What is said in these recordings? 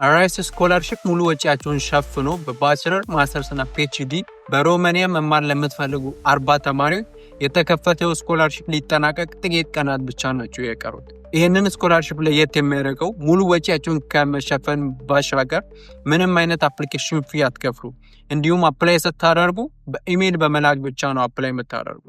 Arise Scholarship ሙሉ ወጪያቸውን ሸፍኖ በ bachelor፣ masters እና PhD በሮማኒያ መማር ለምትፈልጉ 40 ተማሪዎች የተከፈተው scholarship ሊጠናቀቅ ጥቂት ቀናት ብቻ ናቸው የቀሩት። ይህንን scholarship ለየት የሚያደርገው ሙሉ ወጪያቸውን ከመሸፈን ባሻገር ምንም አይነት application fee አትከፍሉ። እንዲሁም apply ስታደርጉ በኢሜይል በመላክ ብቻ ነው apply የምታደርጉ።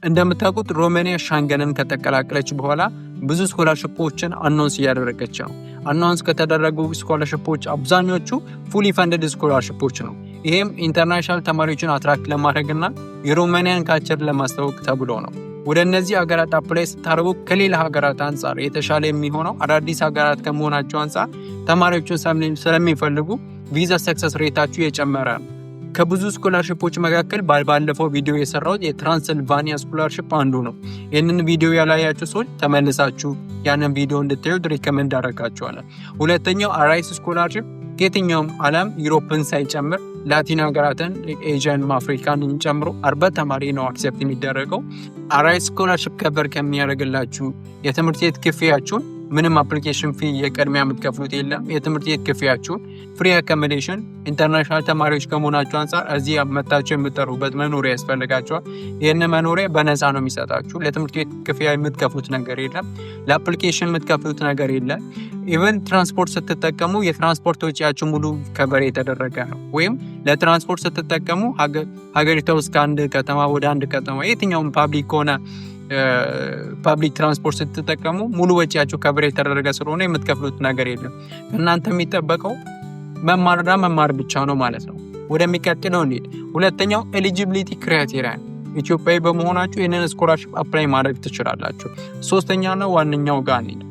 እንደምታውቁት ሮማኒያ ሻንገንን ከተቀላቀለች በኋላ ብዙ scholarship ኦችን announce እያደረገች ነው። Announce ከተደረጉ scholarship ኦች አብዛኞቹ fully funded scholarship ኦች ነው። ይሄም international ተማሪዎችን attract ለማድረግና የሮማኒያን culture ለማስተዋወቅ ተብሎ ነው። ወደ እነዚህ ሀገራት apply ስታደርጉ ከሌላ ሀገራት አንጻር የተሻለ የሚሆነው አዳዲስ ሀገራት ከመሆናቸው አንጻር ተማሪዎችን ስለሚፈልጉ ቪዛ success rate ኣችሁ የጨመረ ነው። ከብዙ scholarship ኦች መካከል ባለፈው ቪዲዮ የሰራሁት የትራንስልቫኒያ scholarship አንዱ ነው። ይህንን ቪዲዮ ያላያችሁ ሰዎች ተመልሳችሁ ያንን ቪዲዮ እንድታዩት recommend አደርጋችኋለሁ። ሁለተኛው Arise Scholarship ከየትኛውም ዓለም Europe ን ሳይጨምር ላቲን ሀገራትን፣ ኤዥያን፣ አፍሪካን ጨምሮ 40 ተማሪ ነው accept የሚደረገው። Arise Scholarship cover ከሚያደርግላችሁ የትምህርት ቤት ክፍያችሁን ምንም application fee የቅድሚያ የምትከፍሉት የለም። የትምህርት ቤት ክፍያችሁን፣ free accommodation፣ international ተማሪዎች ከመሆናችሁ አንጻር እዚህ መታችሁ የምትጠሩበት መኖሪያ ያስፈልጋችኋል። ይህን መኖሪያ በነፃ ነው የሚሰጣችሁ። ለትምህርት ቤት ክፍያ የምትከፍሉት ነገር የለም። ለ application የምትከፍሉት ነገር የለም። Even ትራንስፖርት ስትጠቀሙ የትራንስፖርት ወጪያችሁ ሙሉ cover የተደረገ ነው። ወይም ለትራንስፖርት ስትጠቀሙ ሀገሪቷ ውስጥ ከአንድ ከተማ ወደ አንድ ከተማ የትኛውም public ከሆነ public transport ስትጠቀሙ ሙሉ ወጪያችሁ cover የተደረገ ስለሆነ የምትከፍሉት ነገር የለም። እናንተ የሚጠበቀው መማርና መማር ብቻ ነው ማለት ነው። ወደሚቀጥለው እንሂድ። ሁለተኛው eligibility criteria፣ ኢትዮጵያዊ በመሆናችሁ ይህንን scholarship apply ማድረግ ትችላላችሁ። ሶስተኛና ዋነኛው ጋር እንሂድ።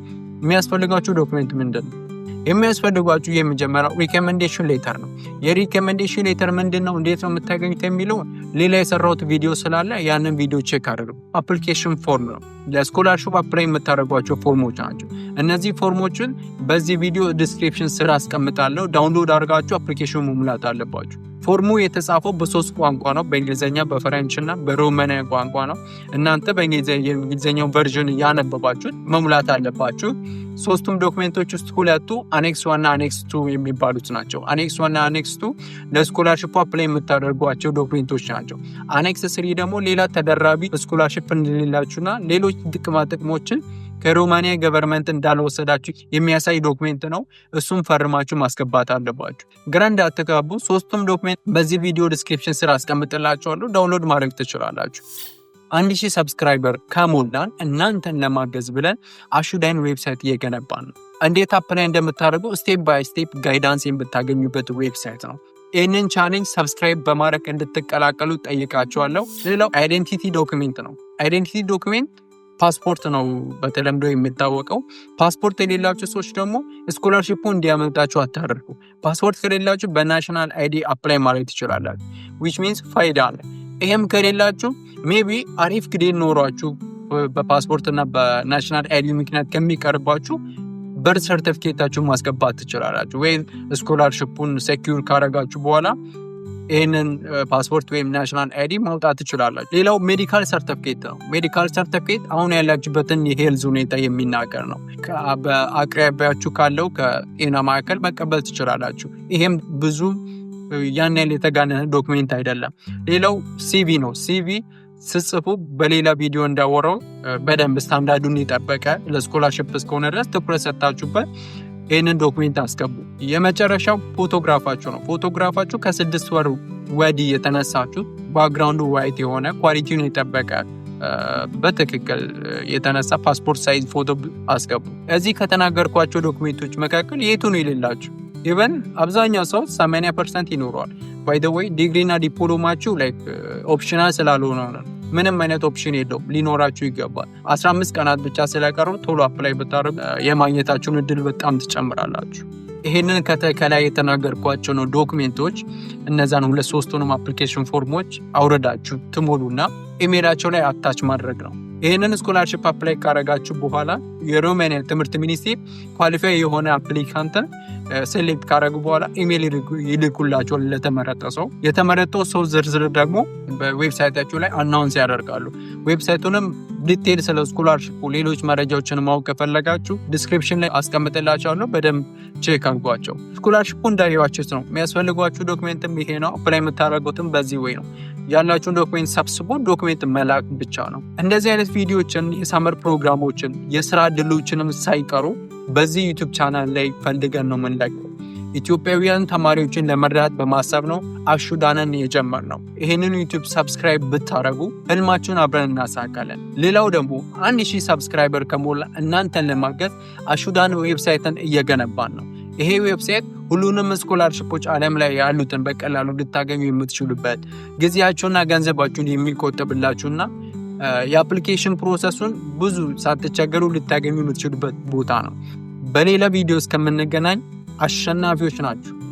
የሚያስፈልጋችሁ document ምንድን ነው? የሚያስፈልጓችሁ የመጀመሪያው recommendation letter ነው። የ recommendation letter ምንድን ነው፣ እንዴት ነው የምታገኙት የሚለው ሌላ የሰራሁት ቪዲዮ ስላለ ያንን ቪዲዮ check አድርጉ። Application form ነው። ለ scholarship apply የምታደርጓቸው form ኦች ናቸው። እነዚህ form ኦችን በዚህ ቪዲዮ description ስር አስቀምጣለሁ። Download አድርጋችሁ application መሙላት አለባችሁ። Form ኡ የተጻፈው በሶስት ቋንቋ ነው። በእንግሊዝኛ፣ በ French እና በሮማንያ ቋንቋ ነው። እናንተ በእንግሊዝኛው version ያነበባችሁት መሙላት አለባችሁ። ሶስቱም document ኦች ውስጥ ሁለቱ annex 1 ና annex 2 የሚባሉት ናቸው። Annex 1 ና annex 2 ለ scholarship apply የምታደርጓቸው document ኦች ናቸው። Annex 3 ደግሞ ሌላ ተደራቢ scholarship እንደሌላችሁና ሌሎች ጥቅማ ጥቅሞችን ከሮማኒያ government እንዳልወሰዳችሁ የሚያሳይ document ነው። እሱም ፈርማችሁ ማስገባት አለባችሁ። ግራ እንዳትጋቡ፣ ሶስቱም document በዚህ ቪዲዮ description ስር አስቀምጥላችኋለሁ። Download ማድረግ ትችላላችሁ። 1000 subscriber ከሞላን እናንተን ለማገዝ ብለን አሹዳይን website እየገነባን ነው። እንዴት apply እንደምታደርጉ step by step guidance የምታገኙበት website ነው። ይህንን challenge subscribe በማድረግ እንድትቀላቀሉ ጠይቃችኋለሁ። ሌላው identity document ነው። Identity document ፓስፖርት ነው በተለምዶ የሚታወቀው። ፓስፖርት የሌላችሁ ሰዎች ደግሞ scholarship ኡ እንዲያመልጣችሁ አታደርጉ። ፓስፖርት ከሌላችሁ በ national ID apply ማድረግ ትችላላችሁ፣ which means ፋይዳ አለ። ይሄም ከሌላችሁ maybe አሪፍ grade ኖሯችሁ በፓስፖርት እና በ national ID ምክንያት ከሚቀርባችሁ birth certificate ኣችሁን ማስገባት ትችላላችሁ። ወይም scholarship ኡን secure ካረጋችሁ በኋላ ይህንን ፓስፖርት ወይም national ID ማውጣት ትችላላችሁ። ሌላው medical certificate ነው። Medical certificate አሁን ያላችሁበትን የ health ሁኔታ የሚናገር ነው። በአቅራቢያችሁ ካለው ከጤና ማዕከል መቀበል ትችላላችሁ። ይሄም ብዙ ያን ያህል የተጋነነ document አይደለም። ሌላው CV ነው። CV ስጽፉ በሌላ ቪዲዮ እንዳወራው በደንብ ስታንዳርዱን የጠበቀ ለ scholarship እስከሆነ ድረስ ትኩረት ሰጥታችሁበት ይህንን document አስገቡ። የመጨረሻው ፎቶግራፋችሁ ነው። ፎቶግራፋችሁ ከ6 ወር ወዲህ የተነሳችሁ background ኡ white የሆነ quality ውን የጠበቀ በትክክል የተነሳ passport size ፎቶ አስገቡ። እዚህ ከተናገርኳቸው document ኦች መካከል የቱ ነው የሌላችሁ? Even አብዛኛው ሰው 80% ይኖረዋል። By the way፣ ዲግሪና ዲፕሎማችሁ like optional ስላልሆነ ነው። ምንም አይነት option የለውም፣ ሊኖራችሁ ይገባል። 15 ቀናት ብቻ ስለቀሩ ቶሎ apply ብታደርጉ የማግኘታችሁን እድል በጣም ትጨምራላችሁ። ይሄንን ከላይ የተናገርኳቸው ነው document ኦች። እነዛን ሁለት ሶስቱንም application form ኦች አውረዳችሁ ትሞሉና ኢሜይላቸው ላይ attach ማድረግ ነው። ይህንን scholarship apply ካረጋችሁ በኋላ የሮማኒያ ትምህርት ሚኒስቴር qualify የሆነ applicant ን Select ካደረጉ በኋላ ኢሜይል ይልኩላቸዋል ለተመረጠ ሰው። የተመረጠው ሰው ዝርዝር ደግሞ በ website ኣቸው ላይ announce ያደርጋሉ። Website ኡንም detail ስለ scholarship ኡ ሌሎች መረጃዎችን ማወቅ ከፈለጋችሁ description ላይ አስቀምጥላችኋለሁ። በደንብ check አድርጓቸው። Scholarship ኡ እንዳያችሁት ነው። የሚያስፈልጓችሁ document ም ይሄ ነው። Apply የምታደርጉትም በዚህ way ነው። ያላችሁን document ሰብስቦ document መላክ ብቻ ነው። እንደዚህ አይነት ቪዲዮችን፣ የ summer ፕሮግራሞችን፣ የስራ እድሎችንም ሳይቀሩ በዚህ YouTube channel ላይ ፈልገን ነው የምንለቀው። ኢትዮጵያውያን ተማሪዎችን ለመርዳት በማሰብ ነው አሹዳንን የጀመርነው። ይህንን YouTube subscribe ብታደረጉ ህልማችሁን አብረን እናሳካለን። ሌላው ደግሞ 1000 subscriber ከሞላ እናንተን ለማገዝ አሹዳን website ን እየገነባን ነው። ይሄ website ሁሉንም scholarship ኦች ዓለም ላይ ያሉትን በቀላሉ ልታገኙ የምትችሉበት፣ ጊዜያችሁና ገንዘባችሁን የሚቆጥብላችሁና የ application process ኡን ብዙ ሳትቸገሩ ልታገኙ የምትችሉበት ቦታ ነው። በሌላ ቪዲዮ እስከምንገናኝ አሸናፊዎች ናችሁ።